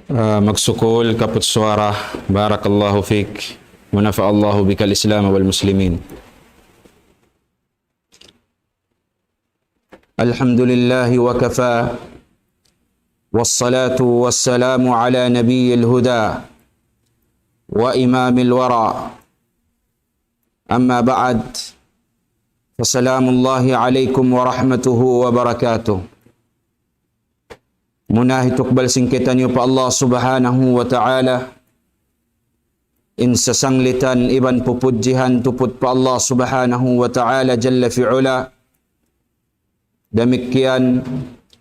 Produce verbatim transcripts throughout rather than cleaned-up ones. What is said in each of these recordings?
Ah, magsukul kaput suara. بارك الله فيك ونفع الله بك الإسلام والمسلمين. الحمد لله وكفى، والصلاة والسلام على نبي الهدى وإمام الورى، أما بعد، فسلام الله عليكم ورحمته وبركاته. Muna hitukbal sin kitaniyu pa Allah Subhanahu wa Ta'ala, in sasanglitan iban pupudjihan tuput pa Allah Subhanahu wa Ta'ala Jalla fi Ula. Damikkiyan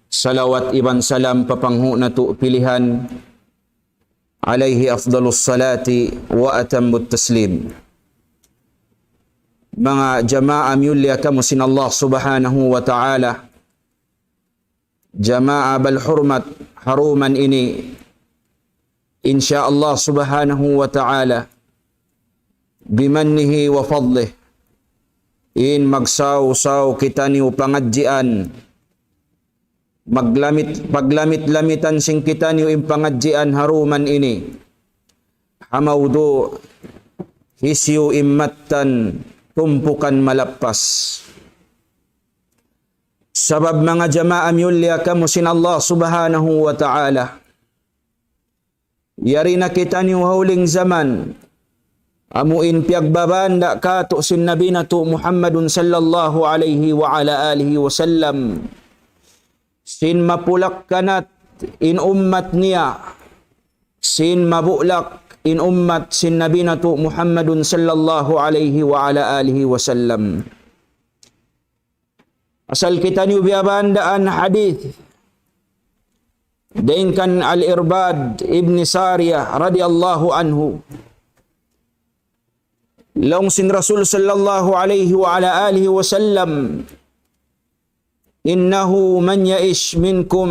salawat iban salam pa panghu' natu' pilihan, alayhi afdalus salati wa atammut taslim. Manga jamaa miyulliya kamu sin Allah Subhanahu wa Ta'ala, jamaa bal hurmat ha dum ini, insya Allah Subhanahu wa Ta'ala, bimannihi wa fadlih, in magsaw-saw kitaniyu pangadjian, maglamit, paglamit-lamitan sin kitaniyu in pangadjian ha dum ini, ha mawdu' hisiyu in mattan tumpukan malappas. Sabab manga jamaa miyulliya kamu sin Allah Subhanahu wa Ta'ala, yari na kitaniyu ha huling jaman, amu in piyagbabanda' katu' sin Nabi natu' Muhammadun sallallahu alayhi wa ala alihi wa sallam, sin mapulak-kanat in ummat niya, sin mabulak in ummat sin Nabi natu' Muhammadun sallallahu alayhi wa ala alihi wa sallam. Asal kitaniyu biyabandaan hadith dayn kan Al-Irbad ibn Sariyah radiyallahu anhu. Laung sin Rasul sallallahu alayhi wa ala alihi wa sallam, إنه من يعش منكم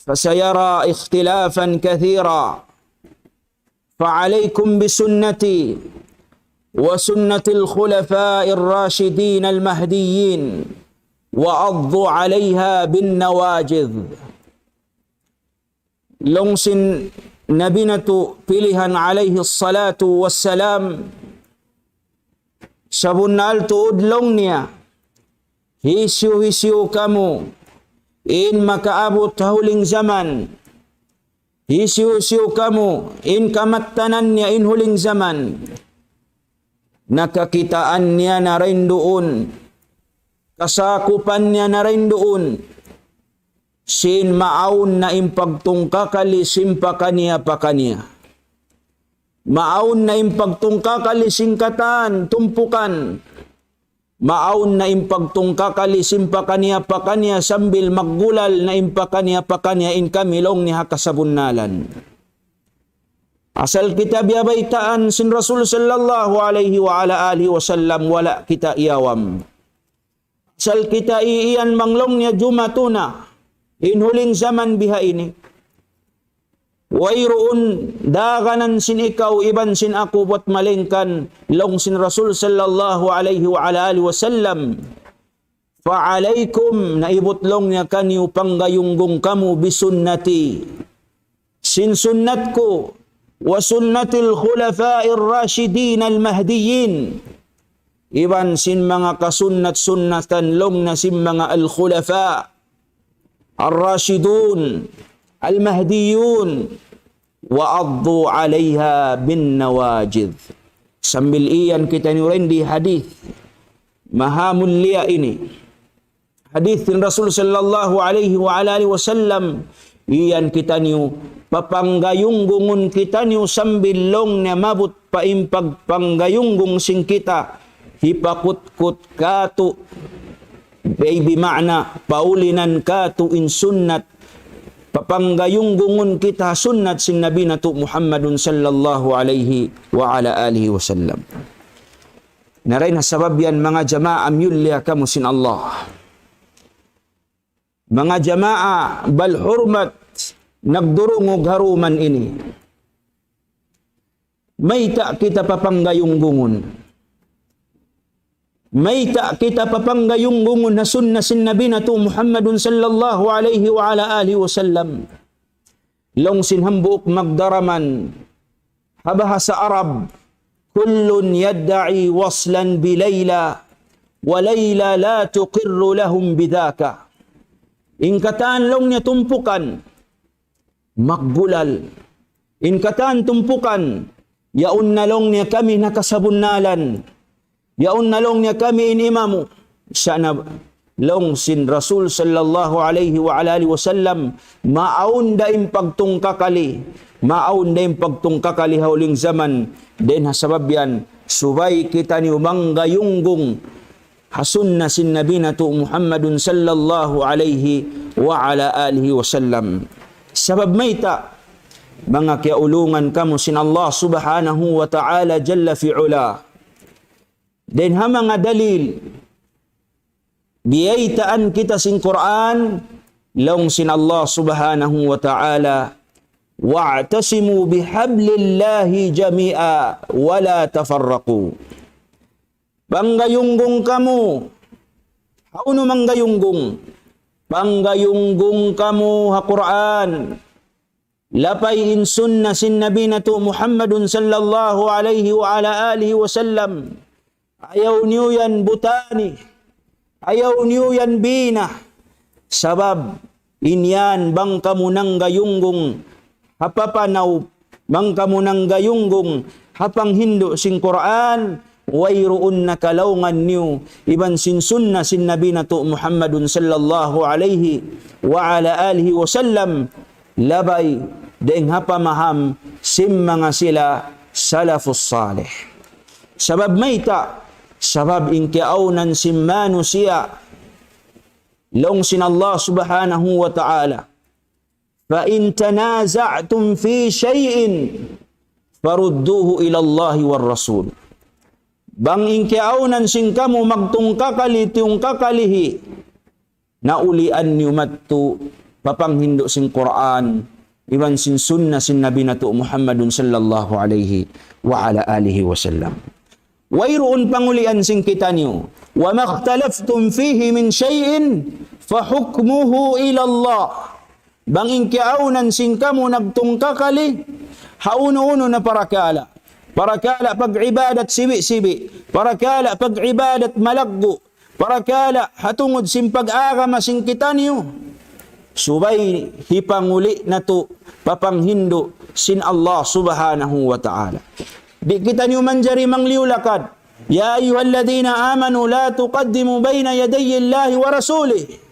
فسيرى اختلافا كثيرا، فعليكم بسنتي وسنة الخلفاء الراشدين المهديين وعضوا عليها بالنواجذ. Laung sin Nabi natu' pilihan alayhi salatu wassalam, sabunnal tuud laung niya, hisiyu-hisiyu kamu in makaabut ha huling jaman, hisiyu-hisiyu kamu in kamattanan niya in huling jaman, nakakitaan niya na dayn duun, kasakupan niya na dayn duun, sin maawn na in pagtungkakali sin pakaniya-pakaniya. Maawn na in pagtungkakali sin katan tumpukan. Maawn na in pagtungkakali sin pakaniya-pakaniya sambil maggulal na in pakaniya-pakaniya in kami laung niya ha kasabunnalan. Asal kita biyabaytaan sin Rasul sallallahu alayhi wa ala alihi wa sallam, wala' kita iyawam. Asal kita iyan bang laung niya jumatu na in huling jaman biha ini. Wayruun daganan sin ikaw iban sin aku buat malaingkan laung sin Rasul sallallahu alayhi wa ala alihi wa sallam. فعليكم, naibut laung niya kaniyu panggayunggung kamu, بسنتي, sin sunnat ku, وسنة الخلفاء الراشدين المهديين, iban sin manga kasunnat-sunnatan laung niya sin manga al-khulafa ar-rashidun al-mahdiyun, وعضوا عليها بالنواجذ. Sambil iyan kitaniyu dayn di hadith maha mulia ini, hadith sin Rasul sallallahu alayhi wa ala alihi wa sallam, iyan kitaniyu, papanggayunggungun kitaniyu sambil laung niya maabut pa in pagpanggayunggung sin kita, hipakutkut katu', ay bima'na, paulinan katu' in sunnat, papanggayunggungun kita sunnat sin Nabi natu' Muhammadun sallallahu alayhi wa ala alihi wa sallam. Na dayn ha sabab yan, manga jamaa miyulliya kamu sin Allah, manga jamaa bal hurmat nagdurungug ha dum ini, mayta' kita papanggayunggungun? Mayta' kita papanggayunggungun ha sunna sin Nabi natu' Muhammadun sallallahu alayhi wa ala alihi wa sallam? Laung sin hambuuk magdaraman, ha bahasa Arab, كل يدعي وصلا بليلى وليلى لا تقر لهم بذاك. In katan laung niya tumpukan, maggulal. In katan tumpukan, yaun na laung niya kami nakasabunnalan. Yaun na laung niya kami in imamu. Sa' na laung sin Rasul sallallahu alayhi wa ala alihi wasallam, maawn da in pagtungkakali, maawn da in pagtungkakali ha huling jaman. Dayn ha sabab yan, subay kitaniyu manggayunggung ha sunna sin Nabi natu' Muhammadun sallallahu alayhi wa ala alihi wasallam. Sabab mayta', manga kiyaulungan kamu sin Allah subhanahu wa ta'ala jalla fi ula. Dayn ha manga dalil, biyaytaan kita sin Qur'an, laung sin Allah subhanahu wa ta'ala, واعتصموا بحبل الله جميعا ولا تفرقوا. Panggayunggung kamu. Hawnu manggayunggung? Panggayunggung kamu ha Qur'an. Lapay in sunna sin Nabi natu' Muhammadun sallallahu alayhi wa ala alihi wasallam. Ayaw niyu yan butani. Ayaw niyu yan bina. Sabab, in yan bang kamu nanggayunggung ha papanaw, bang kamu nanggayunggung ha panghindu' sin Qur'an, wayruun na kalaungan niyu iban sin sunna sin Nabi natu' Muhammadun sallallahu alayhi wa ala alihi wasallam, labay dayn ha pamaham sin manga sila salafus salih. Sabab mayta', sabab in kiyaawnan sin manusiya', laung sin Allah subhanahu wa ta'ala, فإن تنازعتم في شيء فردوه إلى الله والرسول. Bang in kiyaawnan sin kamu magtungkakali, tiyungkakalihi, na ulian niyu madtu pa panghindu' sin Qur'an, iban sin sunna sin Nabi natu' Muhammadun sallallahu alayhi wa ala alihi wasallam. Wayruun pangulian sin kitaniyu. وما اختلفتم فيه من شيء فحكمه إلى الله. Bang in kiyaawnan sin kamu nagtungkakali, ha unu-unu na parakala'. Parakala' pag-ibadat sibi'-sibi'. Parakala' pag-ibadat malaggu'. Parakala' ha tungud sin pag-agama sin kitaniyu. Subay hipanguli' natu' pa panghindu' sin Allah subhanahu wa ta'ala. Di' kitaniyu manjari mangliyu-lakad. يا أيها الذين آمنوا لا تقدموا بين يدي الله ورسوله.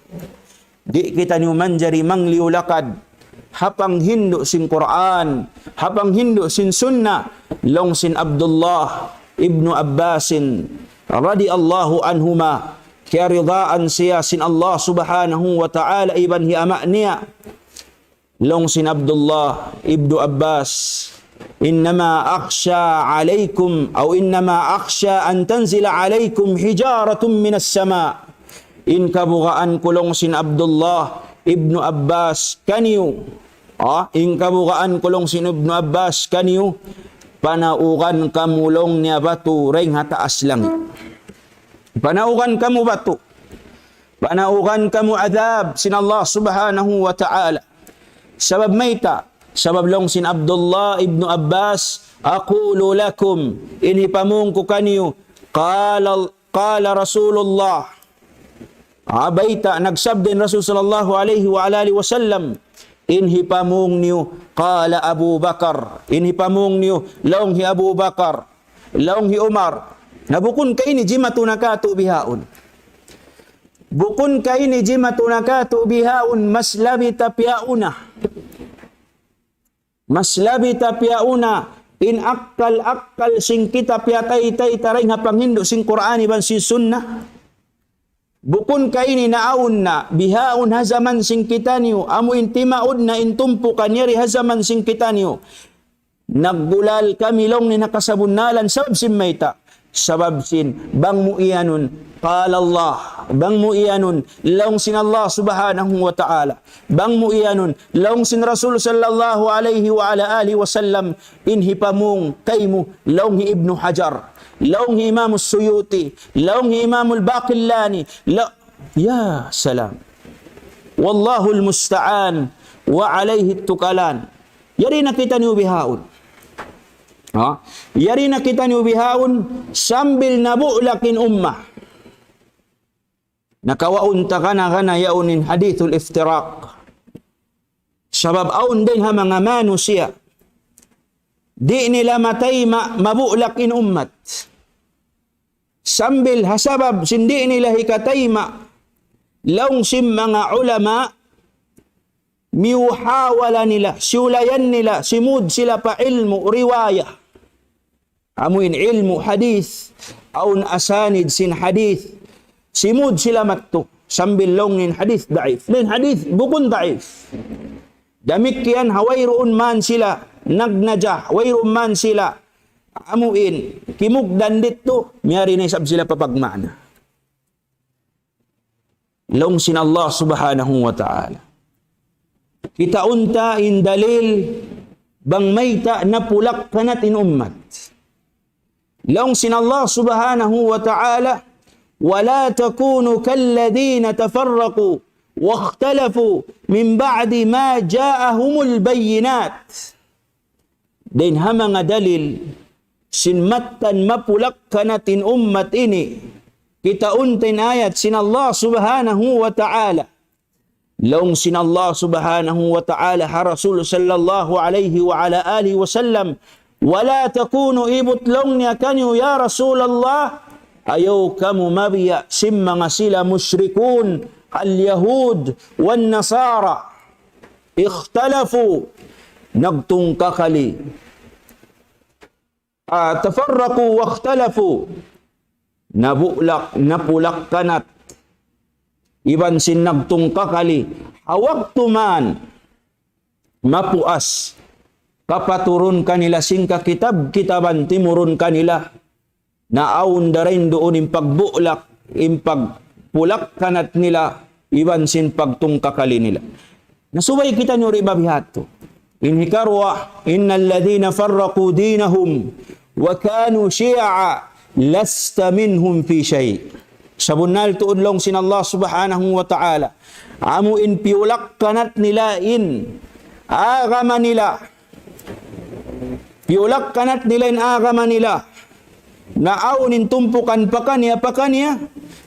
Di' kitaniyu manjari mangliyu-lakad ha panghindu' sin Qur'an, ha panghindu' sin sunna, laung sin Abdullah ibnu Abbasin radiyallahu anhuma, kiyaridaan siya sin Allah subhanahu wa ta'ala iban hi ama' niya. Laung sin Abdullah ibnu Abbas, إنما أخشى عليكم أو إنما أخشى أن تنزل عليكم حجارة من السماء. In kabugaan ku laung sin Abdullah ibnu Abbas kaniyu. Ah, in kabugaan ku laung sin Ibnu Abbas kaniyu, panaugan kamu laung niya batu dayn ha taas langit. Panaugan kamu batu. Panaugan kamu adhab sin Allah subhanahu wa ta'ala. Sabab mayta', sabab laung sin Abdullah ibnu Abbas, أقول لكم, in hipamung ku kaniyu, قال قال رسول الله. Ah, bayta', nagsabda in Rasul sallallahu alayhi wa ala alihi wasallam, in hipamung niyu, قال أبو بكر. In hipamung niyu, laung hi Abu Bakar, laung hi Umar. Na bukun ka ini jimatu na katu' bihaun. Bukun ka ini jimatu na katu' bihaun, mas labi ta piyauna. Mas labi ta piyauna in akkal-akkal sin kita piyataytay ta dayn ha panghindu' sin Qur'an iban sin Sunnah. Bukun ka ini naawn na, bihaun ha jaman sin kitaniyu, amu in timaud na in tumpukan yari ha jaman sin kitaniyu. Naggulal kami laung niya nakasabunnalan, sabab sin mayta'. Sabab sin, bang mu iyanun, قال الله. Bang mu iyanun, laung sin Allah subhanahu wa ta'ala. Bang mu iyanun, laung sin Rasul sallallahu alayhi wa ala alihi wasallam, in hipamung kaymu, laung hi Ibnu Hajar, laung hi Imam Suyuti, laung hi Imam Al-Baqillani, la-, ya salam. والله المستعان. وعليه التكلان. Yari na kitaniyu bihaun. Ha? Yari na kitaniyu bihaun sambil nabulak in ummat. Nakawaun ta kana-kana yaun in hadithul iftiraq. Sabab awn dayn ha manga manusiya'. Di' nila matayma' mabulak in ummat. Sambil ha sabab sin di' nila hikatayma', laung sin manga ulama, miyuhawala nila, siyulayan nila, simud sila pa ilmu' riwaya. Amu in ilmu' hadith, awn asanid sin hadith, simud sila mattu, sambil laung in hadith daif. Laung hadith bukun daif. Damikkiyan ha wayruun man sila nagnajah, wayruun man sila amuin kimugdan didtu, miyari na isab sila pa pagma'na. Laung sin Allah Subhanahu wa Ta'ala. Kitaun ta in dalil bang mayta' napulak kanat in ummat. Laung sin Allah Subhanahu wa Ta'ala, ولا تكونوا كالذين تفرقوا واختلفوا من بعد ما جاءهم البينات. Dayn ha manga dalil sin mattan mapulak kanat in ummat ini, kitaun ta in ayat sin Allah Subhanahu wa Ta'ala. Laung sin Allah Subhanahu wa Ta'ala ha Rasul sallallahu alayhi wa ala alihi wa sallam, ولا تكونوا, ibut laung niya kaniyu, ya Rasulullah, ayaw kamu mabiya' sin manga sila mushrikun, al-Yahud, wan-Nasara. اختلفوا, nagtungkakali. Ah, تفرقوا واختلفوا. Nabulak, napulak kanat. Iban sin nagtungkakali. Ha waktu man mapuas kapaturun kanila sin kakitab-kitaban timurun kanila. Na awn da dayn duun in pagbulak, in pagpulak kanat nila, iban sin pagtungkakali nila. Na subay kitaniyu ri ba bihadtu. In hikaruwa, إن الذين فرقوا دينهم وكانوا شيعا لست منهم في شيء. Sabunnal tuud laung sin Allah Subhanahu wa Ta'ala. Amu in piyulak kanat nila in agama nila. Piyulak kanat nila in agama nila. Na awn in tumpukan pakaniya-pakaniya.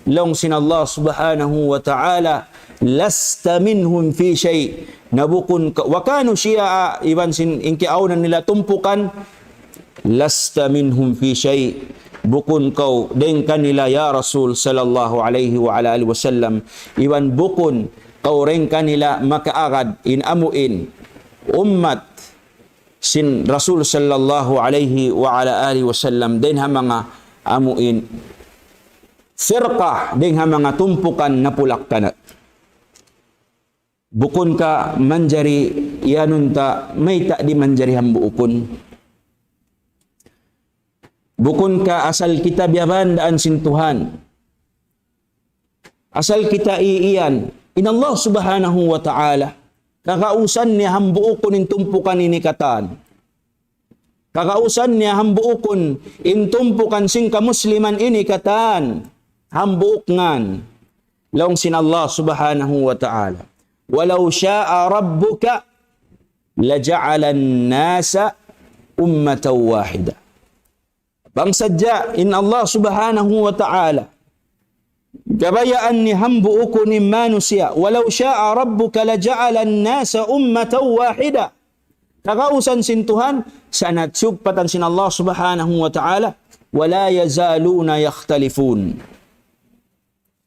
Laung sin Allah Subhanahu wa Ta'ala, لست منهم في شيء. Na bukun ka, وكانوا شيعا, iban sin in kiyaawnan nila tumpukan, لست منهم في شيء. Bukun kaw dayn kanila, ya Rasul sallallahu alayhi wa ala alihi wa sallam. Iban bukun kaw dayn kanila makaagad in amuin ummat sin Rasul sallallahu alayhi wa ala alihi wa sallam, dayn ha manga amuin firqa, dayn ha manga tumpukan napulak kanat. Bukun ka manjari iyanun ta, mayta' di' manjari hambuukun. Bukun ka asal kita biyabandaan sin Tuhan. Asal kita iiyan in Allah Subhanahu wa Ta'ala. Kagausan niya hambuukun in tumpukan ini katan. Kagausan niya hambuukun in tumpukan sin kamusliman ini katan. Hambuuk ngan. Laung sin Allah Subhanahu wa Ta'ala. ولو شاء ربك لجعل الناس أمة واحدة. Bang sadja in Allah Subhanahu wa Ta'ala, kabayaan niya hambuukun in manusiya', ولو شاء ربك لجعل الناس أمة واحدة. Kagausan sin Tuhan, sa' na siyugpatan sin Allah Subhanahu wa Ta'ala, ولا يزالون يختلفون.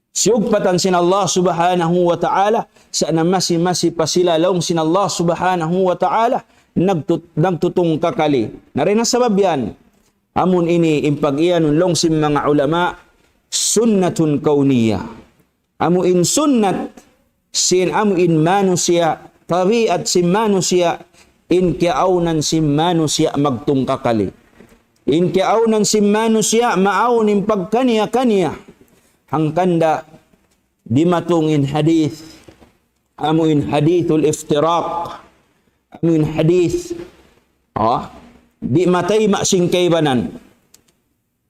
Siyugpatan sin Allah Subhanahu wa Ta'ala, sa' na masi-masi pa sila laung sin Allah Subhanahu wa Ta'ala, nagtut-, nagtutungkakali. Na dayn ha sabab yan, amun ini in pag-iyanun laung sin manga ulama, سنة كونية. Amu in sunnat sin amu in manusiya', tabiat sin manusiya', in kiyaawnan sin manusiya' magtungkakali. In kiyaawnan sin manusiya' maawn in pagkaniya-kaniya. Hangkan da dimatung in hadith, amu in hadithul iftiraq, amu in hadith, ah, di' matayma' sin kaibanan.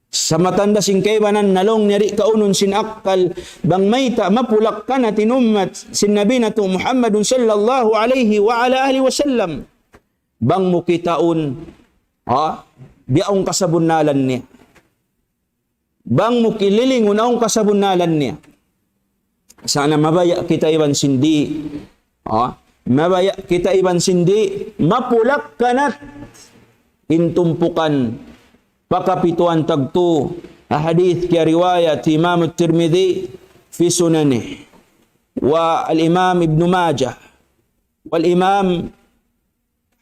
Sa' matanda sin kaibanan na laung niya di' kaunun sin akkal, bang mayta' mapulak-kanat in ummat sin Nabi natu' Muhammadun sallallahu alayhi wa ala alihi wasallam. Bang mu kitaun, ha? Biya' awn kasabunnalan niya. Bang mu kililingun awn kasabunnalan niya. Sana mabaya' kita iban sin di'. Ha? Mabaya' kita iban sin di'. Mapulak-kanat in tumpukan pakapituan tagtu. Hadith kiyariwayat Imam Tirmidhi fi Sunanih. Wa al-Imam Ibnu Majah. Wal Imam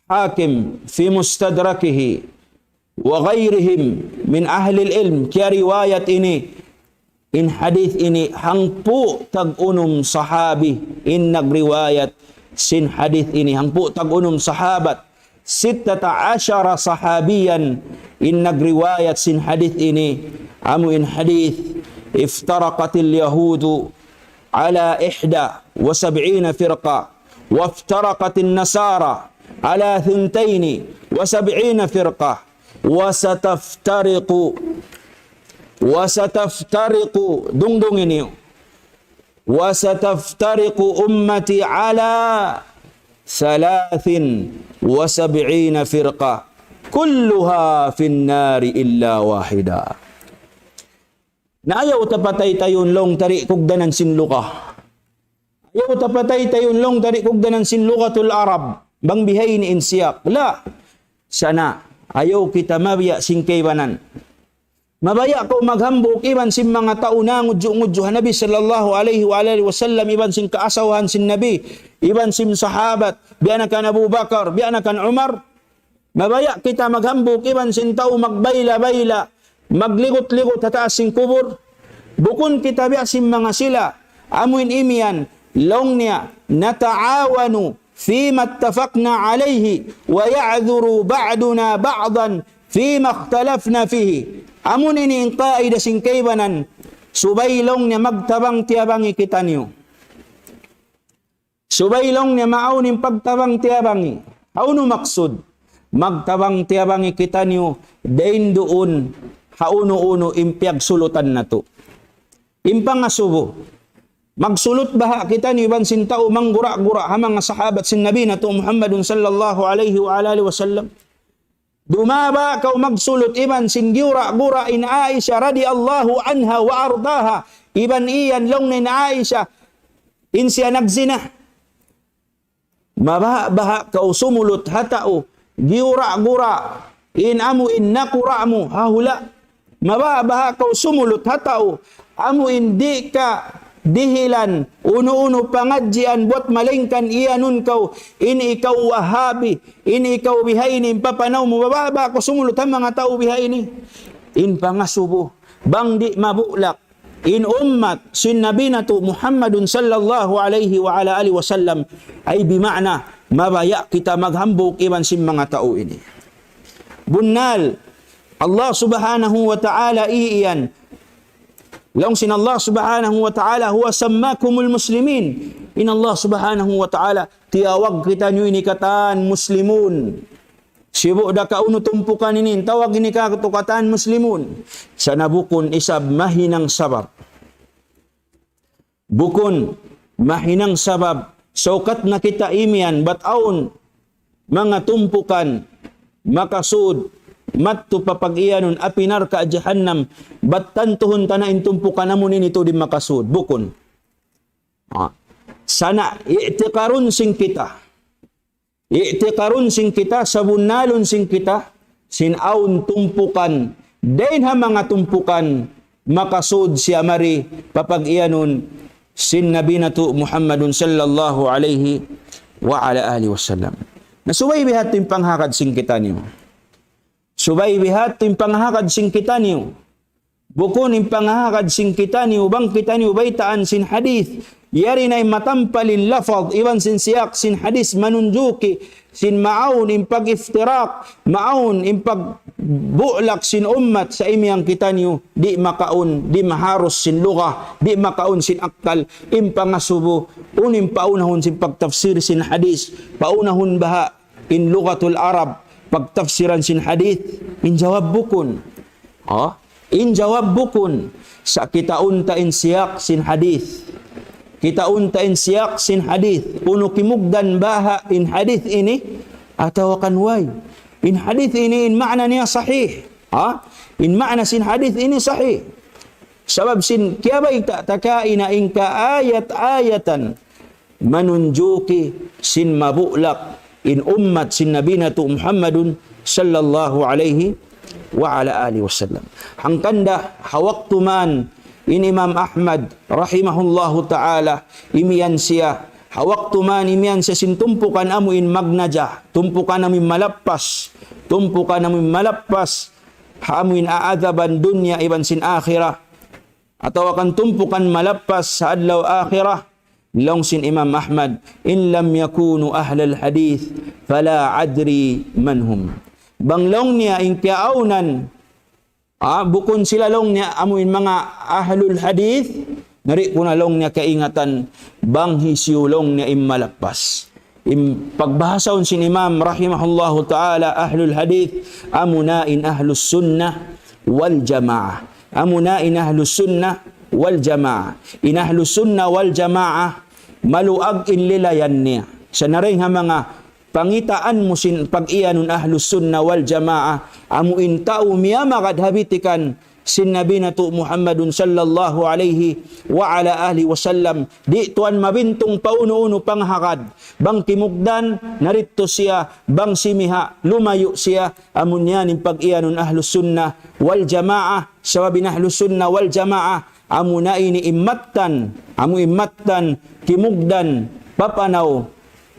Hakim fi Mustadrakihi wa ghayrihim min ahlil ilm, kiyariwayat ini, in hadith ini hangpu' tag-unum sahabi in nagriwayat sin hadith ini, hangpu' tag-unum sahabat, sittata ashara sahabiyan in nagriwayat sin hadith ini, amu in hadith, افترقت اليهود على إحدى وسبعين فرقة وافترقت النصارى على ثنتين وسبعين فرقة وستفترق وستفترق dungdung ini وستفترق أمتي على ثلاث وسبعين فرقة كلها في النار إلا واحدة. Na ayaw ta pataytayun laung ta di' kugdanan sin lugha. Ayaw ta pataytayun laung ta di' kugdanan sin lughatul Arab. Bang bihaini in siyaq. La. Sana, ayaw kita mabiya' sin kaibanan. Mabaya' kaw maghambuuk iban sin manga tau nangudju'-ngudju' ha Nabi sallallahu alayhi wa alihi wasallam, iban sin kaasawahan sin Nabi, iban sin sahabat, biya' na kan Abu Bakar, biya' na kan Umar. Mabaya' kita maghambuuk iban sin tau magbayla-bayla, magligut-ligut ha taas sin kubul. Bukun kita biya' sin manga sila. Amu in imiyan, laung niya, نتعاون فيما اتفقنا عليه ويعذر بعضنا بعضا فيما اختلفنا فيه. Amu ini in qaida sin kaibanan, subay laung niya magtabang-tiyabangi kitaniyu. Subay laung niya maawn in pagtabang-tiyabangi. Hawnu maksud? Magtabang-tiyabangi kitaniyu, dayn duun, ha unu-unu in piyagsulutan natu'. In pangasubu, magsulut baha' kitaniyu iban sin tau manggura-gura ha manga sahabat sin Nabi natu' Muhammadun sallallahu alayhi wa alihi wasallam. Dumaba kaw magsulut iban sin giyura-gura in Aisha radiyallahu anha wa ardaha. Iban iyan laung niya in Aisha, in siya nagzina. Mabaha'-baha' kaw sumulut ha tau, giyura-gura, in amu in nakura' mu, ha hula'. Mabaha'-baha' kaw sumulut ha tau, amu in di' ka dihilan, unu-unu pangadjian buwat malaingkan iyanun kaw, in ikaw Wahabi, in ikaw bihaini, in papanaw mu, mabaha'-baha' kaw sumulut ha manga tau bihaini. In pangasubu, bang di' mabulak in ummat sin Nabi natu' Muhammadun sallallahu alayhi wa ala alihi wasallam, ay bima'na, mabaya' kita maghambuuk iban sin manga tau ini. Bunnal, Allah subhanahu wa ta'ala iyan, laung sin Allah subhanahu wa ta'ala, هو سماكم المسلمين. In Allah subhanahu wa ta'ala, tiyawag kitaniyu ini katan muslimun. Sibu' da ka unu tumpukan ini, tawag ini katu' katan muslimun. Sana bukun isab mahinang sabab. Bukun mahinang sabab, saukat na kita imiyan, bat awn manga tumpukan, makasud, madtu pa pag-iyanun, api narka' jahannam, bat tantuhun ta na in tumpukan amu ini tuud in makasud. Bukun. Ah. Sana i'tikarun sin kita. I'tikarun sin kita, sabunnalun sin kita, sin awn tumpukan, dayn ha manga tumpukan, makasud siya mari, pa pag-iyanun, sin Nabi natu' Muhammadun sallallahu alayhi wa ala alihi wasallam. Na subay biha' in panghagad sin kitaniyu. Subay biha' in panghagad sin kitaniyu. Bukun in panghagad sin kitaniyu, bang kitaniyu baytaan sin hadith. Yari na in matampal in lafaz, iban sin siyak sin hadith manunjuki, sin maawn in pag-iftirak, maawn in pagbulak sin ummat sa imiyan kitaniyu, di' makaun, di' maharus sin lugha, di' makaun sin akkal, in pangasubu, unu in paunahun sin pagtafsir sin hadith, paunahun baha', in lughatul Arab, pagtafsiran sin hadith, in jawab bukun. Ha? In jawab bukun. Sa' kitaun ta in siyak sin hadith. Kitaun ta in siyak sin hadith. Unu kimugdan baha' in hadith ini atawa kan way. In hadith ini in ma'na niya sahih. Ha? In ma'na sin hadith ini sahih. Sabab sin kiyabayta' ta kaina in kaayat-ayatan manunjuki sin mabulak in ummat sin Nabi natu' Muhammadun sallallahu alayhi wa ala alihi wasallam. Hangkan da ha waktu man in Imam Ahmad rahimahullahu ta'ala imiyan siya, ha waktu man imiyan siya sin tumpukan amu in magnaja, tumpukan amu in malappas, tumpukan amu in malappas, ha amu in aadaban dunya iban sin akhirah, atawa kan tumpukan malappas ha adlaw akhirah, laung sin Imam Ahmad, إن لم يكونوا أهل الحديث فلا أدري من هم. Bang laung niya in kiyaawnan, ah, bukun sila laung niya amu in manga ahlul hadith, na di' ku na laung niya kaingatan, bang hisiyu laung niya in malappas. In pagbahasahun sin Imam rahimahullahu ta'ala ahlul hadith, amuna in ahlus sunnah wal jamaah. Amuna in ahlus sunnah wal jamaah. In ahlus sunnah wal jamaah, maluag in lilayan niya. Sa' na dayn ha manga pangitaan mu sin pag-iyanun ahlus sunnah wal jamaah, amu in tau miyamagad ha bitikan sin Nabi natu' Muhammadun sallallahu alayhi wa ala alihi wasallam. Di' tuwan mabintung pa unu-unu panghagad. Bang kimugdan, narito siya. Bang simiha', lumayu' siya. Amu niya in pag-iyanun ahlus sunnah wal jamaah. Sabab in ahlus sunnah wal jamaah, amuna ini in mattan, amu in mattan, kimugdan, papanaw,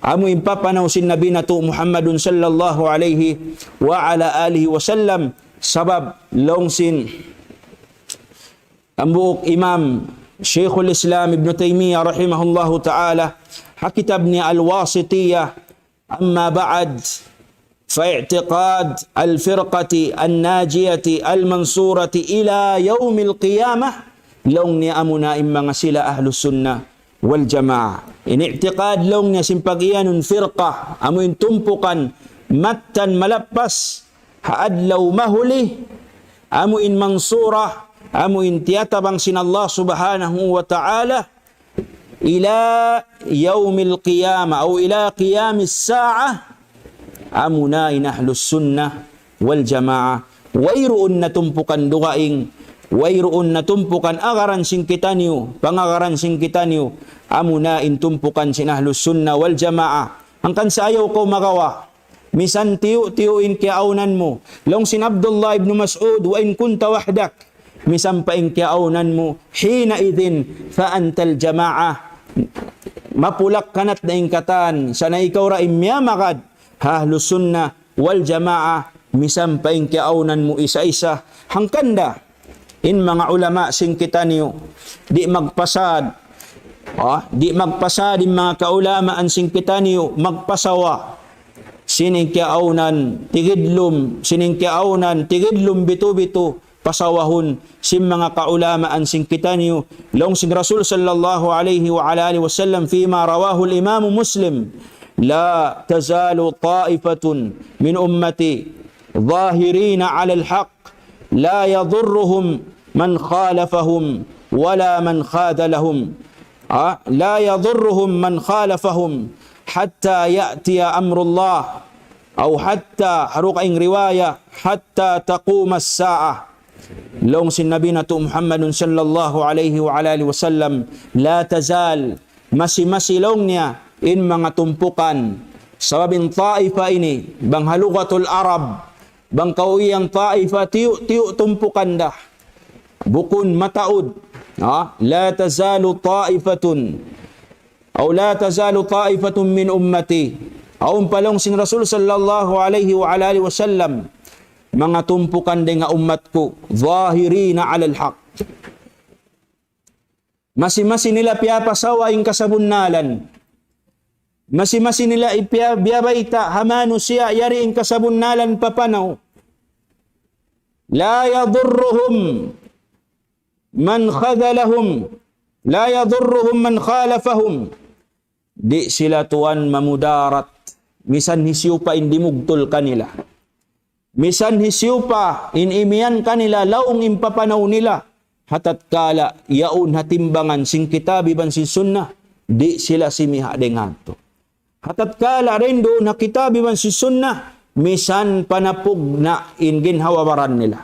amu in papanaw sin Nabi natu' Muhammadun sallallahu alayhi wa ala alihi wasallam. Sabab laung sin hambuuk Imam Shaykhul Islam Ibn Taymiyyah rahimahullahu ta'ala, ha kitab niya Al-Wasitiyyah, أما بعد، فاعتقاد الفرقة الناجية المنصورة إلى يوم القيامة, laung niya amuna in manga sila ahlus sunnah wal jamaah. In i'tiqad laung niya sin pag-iyanun firqa, amu in tumpukan mattan malappas, ha adlaw mahuli, amu in mansura, amu in tiyatabang sin Allah subhanahu wa ta'ala, إلى يوم القيامة أو إلى قيام الساعة, amuna in ahlus sunnah wal jamaah. Wayruun na tumpukan dugaing, wayruun na tumpukan agaran sin kitaniyu, pangagaran sin kitaniyu, amuna in tumpukan sin ahlus sunnah wal jamaah. Hangkan sa' ayaw kaw magawa'. Misan tiyu'-tiyu' in kiyaawnan mu. Laung sin Abdullah ibn Mas'ud, وإن كنت وحدك. Misan pa in kiyaawnan mu, حينئذ فأنت الجماعة. Mapulak kanat na in katan, sa' na ikaw ra in miyamagad ha ahlus sunnah wal jamaah, misan pa in kiyaawnan mu isa-isa. Hangkan da, in manga ulama sin kitaniyu, di' magpasad, ah, di' magpasad in manga kaulamaan sin kitaniyu, magpasawa. Sin in kiyaawnan tigidlum, sin in kiyaawnan tigidlum bitu-bitu, pasawahun sin manga kaulamaan sin kitaniyu. Laung sin Rasul sallallahu alayhi wa ala alihi wasallam, فيما رواه الإمام مسلم: لا تزال طائفة من أمتي ظاهرين على الحق لا يضرهم من خالفهم ولا من خاذلهم. Ah, لا يضرهم من خالفهم حتى يأتي أمر الله. أو حتى, ha dugaing riwaya, حتى تقوم الساعة. Laung sin Nabi natu' Muhammadun sallallahu alayhi wa ala alihi wasallam, لا تزال, masi-masi laung niya in manga tumpukan. Sabab in taifa ini, bang ha lugatul Arab, bang kaw iyan taifa, tiyu'-tiyu' tumpukan da. Bukun mataud. Ha? لا تزال طائفة أو لا تزال طائفة من أمتي. Awn pa laung sin Rasul sallallahu alayhi wa ala alihi wasallam, manga tumpukan dayn ha ummat ku, ظاهرين على الحق. Masi-masi nila piyapasawa in kasabunnalan. Masi-masi nila ipiya-, biyabayta' ha manusiya' yari in kasabunnalan papanaw. لا يضرهم من خذلهم، لا يضرهم من خالفهم. Di' sila tuwan mamudarat, misan hisiyu pa in dimugtul kanila. Misan hisiyu pa in imiyan kanila laung in papanaw nila, ha tatkala yaun ha timbangan sin kitab iban sin sunnah, di' sila simiha' dayn ha yadtu. Ha tatkala dayn duun ha kitab iban sin sunnah, misan pa napugna' in ginhawa-baran nila.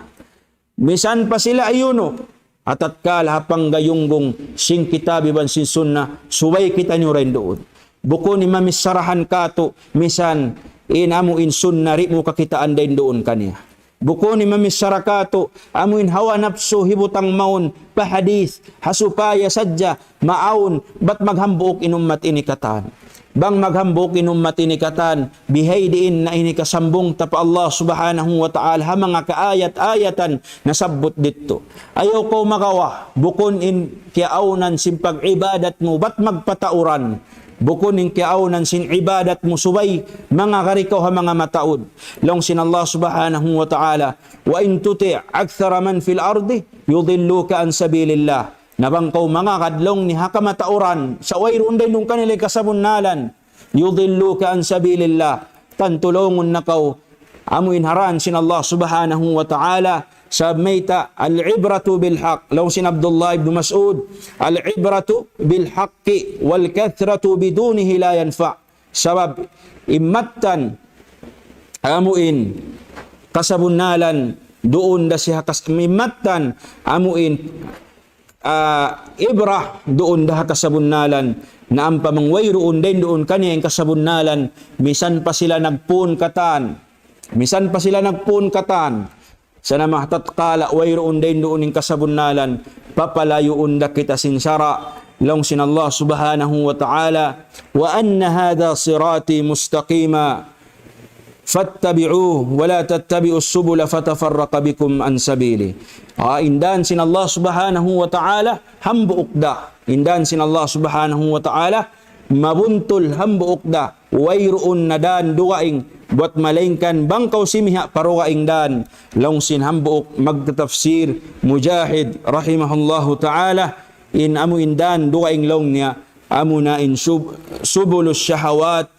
Misan pa sila iyunu, ha tatkala ha panggayunggung sin kitab iban sin sunnah, subay kitaniyu dayn duun. Bukun in mamicharahan katu', misan in amu in sunnah di' mu kakitaan dayn duun kaniya. Bukun in mamichara katu', amu in hawa napsu hibutang mawn pa hadith, ha supaya sadja maawn bat maghambuuk in ummat ini katan. Bang maghambuuk in ummat ini katan, bihaini in na ini kasambung ta pa Allah Subhanahu wa Ta'ala ha manga kaayat-ayatan nasabbut didtu. Ayaw kaw magawa, bukun in kiyaawnan sin pag-ibadat mu bat magpatauran. Bukun in kiyaawnan sin ibadat mu subay mangagad kaw ha manga mataud. Laung sin Allah Subhanahu wa Ta'ala, وإن تطع أكثر من في الأرض يضلوك عن سبيل الله. Na bang kaw mangagad laung niya ha kamatauran, sa' wayruun dayn duun kanila kasabunnalan, يضلوك عن سبيل الله. Tantu laungun na kaw amu in ha dān sin Allah Subhanahu wa Ta'ala, sabab mayta', العبرة بالحق. Laung sin Abdullah ibn Mas'ud, العبرة بالحق والكثرة بدونه لا ينفع. Sabab in mattan amu in kasabunnalan duun da siya kas-, in mattan amu in, ah, ibrah duun da ha kasabunnalan, na ampa bang wayruun dayn duun kaniya in kasabunnalan, misan pa sila nagpun katan, misan pa sila nagpun katan, sa' na mahtatkala wayruun dayn duun in kasabunnalan, papalayuun da kita sin sara'. Laung sin Allah Subhanahu wa Ta'ala, وأن هذا صراطي مستقيما فاتبعوه ولا تتبعوا السبل فتفرق بكم عن سبيله. Ah, in dān sin Allah Subhanahu wa Ta'ala, hambuuk da. In dān sin Allah Subhanahu wa Ta'ala, mabuntul hambuuk da, wayruun na dān dugaing, bat malaingkan bang kaw simiha' pa dugaing dān. Laung sin hambuuk magtatafsir, Mujahid rahimahullahu ta'ala, in amu in dān dugaing laung niya, amu na in sub-, سبل الشهوات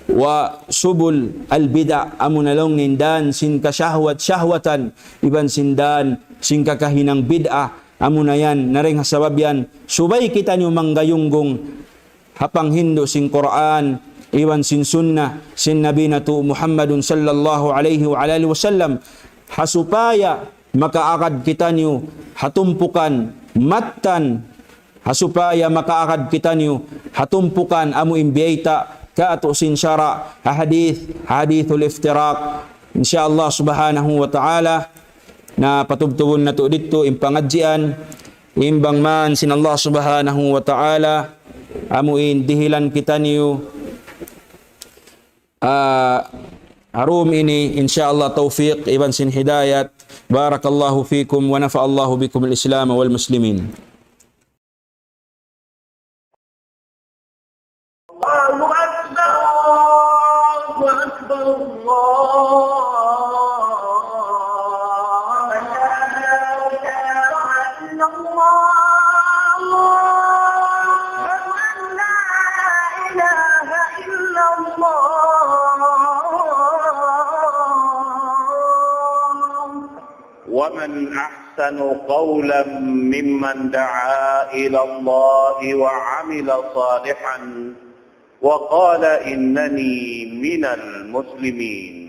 وسبل البدع, amu na laung niya in dān sin kasahwat-sahwatan, iban sin dān sin kakahinang bid'ah, amu na yan, na dayn ha sabab yan, subay kitaniyu manggayunggung, ha panghindu' sin Qur'an, iban sin sunnah, sin Nabi natu' Muhammadun sallallahu alayhi wa alihi wasallam, ha supaya makaagad kitaniyu ha tumpukan mattan, ha supaya makaagad kitaniyu ha tumpukan amu in biyayta' katu' sin sara', ha hadith, hadithul iftiraq. Insya Allah Subhanahu wa Ta'ala, na patubtubun natu' didtu in pangadjian, in bang man sin Allah Subhanahu wa Ta'ala, amu in dihilan kitaniyu, ah, ha dum ini, insya Allah, tawfiq iban sin hidayat. بارك الله فيكم ونفع الله بكم الإسلام والمسلمين. الله أكبر، الله أكبر، الله أكبر. أشهد أن لا إله إلا الله. أشهد أن لا إله إلا الله. ومن أحسن قولا ممن دعا إلى الله وعمل صالحا وقال إنني من المسلمين.